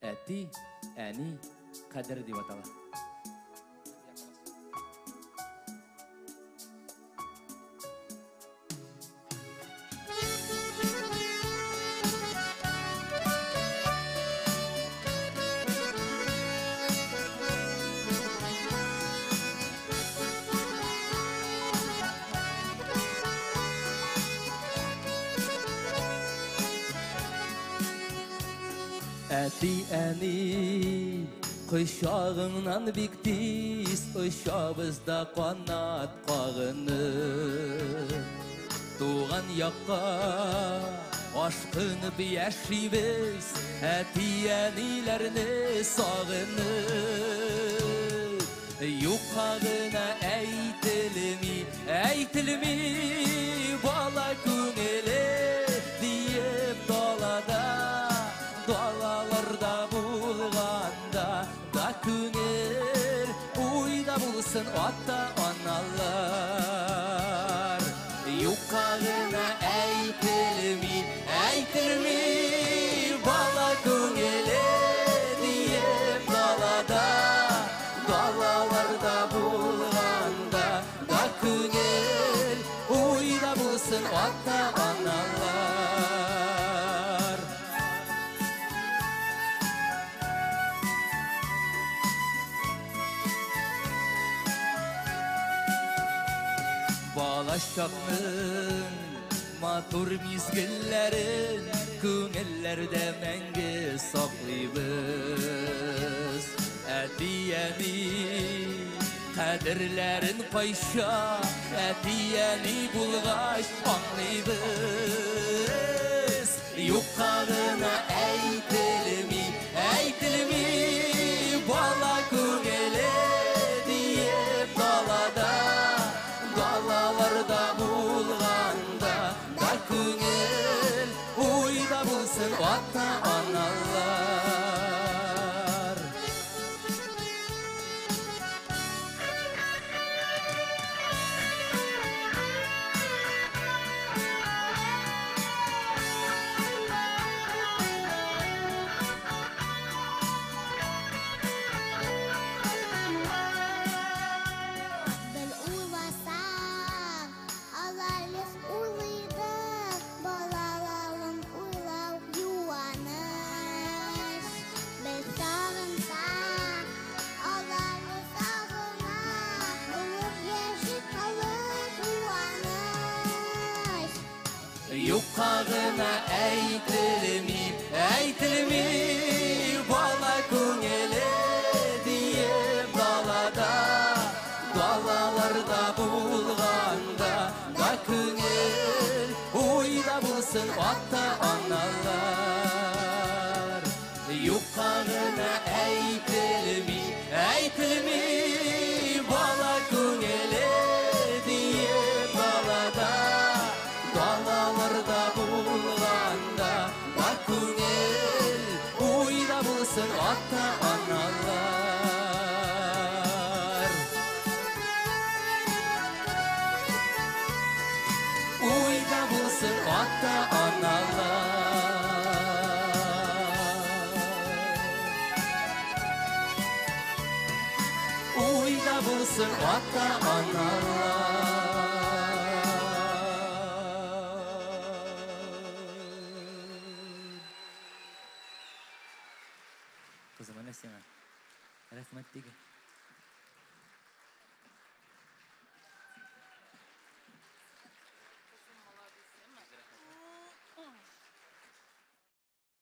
Әти, әни, кадере дип атала. Әти, әни, кочагыңнан бик тиз очабыз да канат кагынып. Туган якка ашкынып яшибез, әти, әниләрне сагынып. Юкка гына әйтелми, әйтелми, бала күңеле диеп далада. Далаларда булганда да күңел уйда булсын ата-аналар. Юкка гына әйтелми, әйтелми, бала күңеле диеп далада. Далаларда булганда да күңел уйда булсын ата-аналар. Бала чакның матур мизгелләрен күңелләрдә мәңге саклыйбыз. Әти-әни кадерләрен кайча, әти-әни булгач аңлыйбыз. Юкка гына әйтелми, әйтелми, бала күңеле диеп далада. Далаларда булганда да күңел уйда булсын ата-аналар. Бел уйласаң, алар уйлыйды, балаларын уйлау юаныш. Бел сагынсаң, аларны сагына, булып яши халык куаныч. Юкка гына әйтелми, әйтелми, бала күңеле диеп далада. Далаларда булганда да күңел уйда булсын ата-аналар. Юкка гына әйтелми, әйтелми, бала күңеле диеп далада. Далаларда булганда да күңел уйда булсын ата-аналар. Уйда булсын ата-аналар. Уйда булсын ата-аналар. Кызым, әнә сиңа. Рәхмәт диген.